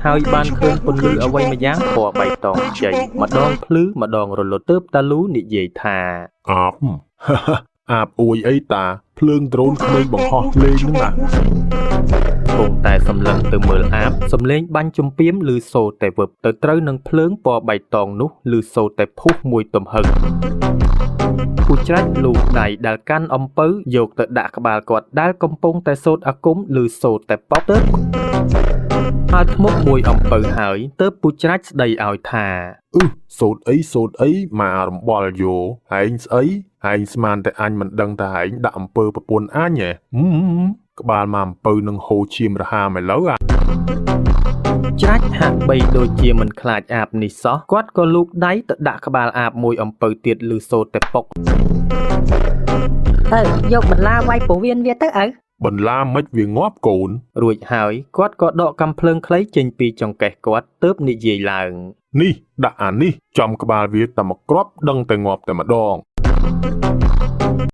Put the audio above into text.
ហើយបានឃើញពន្លឺអ្វីម្យ៉ាងពណ៌បៃតងខ្ចីម្ដងភ្លឺម្ដងរលត់ទើបតាលូនិយាយថា អាប អាបអួយអីតា ភ្លើងដ្រូនក្មេងបង្ហោះលេងហ្នឹងណា គង់តែសម្លឹងទៅមើលអាប សំឡេងបាញ់ជំពាមឮសូរតែវឹបទៅត្រូវនឹងភ្លើងពណ៌បៃតងនោះឮសូរតែភុះមួយទំហឹងពូច្រាច់លូកដៃដែលកាន់អំពៅយកទៅដាក់ក្បាលគាត់ដែលកំពុងតែសូត្រអាគមឮសូរតែប៉ុកទើបហើយធ្មប់មួយអំពៅហើយទើបពូច្រាច់ស្ដីឲ្យថា អឺសូត្រអីសូត្រអីមករំបល់យោហែងស្អីហែងស្មានតែអញមិនដឹងថាហែងដាក់អំពើប្រពន្ធអញហ៎ហឹមក្បាលមកអំពៅនឹងហូរឈាមរហាមឥឡូវអា ច្រាច់ហាក់បីដូចជាមិនខ្លាចអាបនេះសោះគាត់ក៏លូកដៃទៅដាក់ក្បាលអាបមួយអំពៅទៀតឮសូរតែប៉ុក ទៅយកបន្លាវាយពោះវៀនវាទៅឪ បន្លាមិនវាងាប់កូន រួចហើយគាត់ក៏ដកកាំភ្លើងខ្លីចេញពីចង្កេះគាត់ទើបនិយាយឡើង នេះដាក់អានេះចំក្បាលវាតែមកគ្រាប់ដឹងតែងាប់តែម្ដង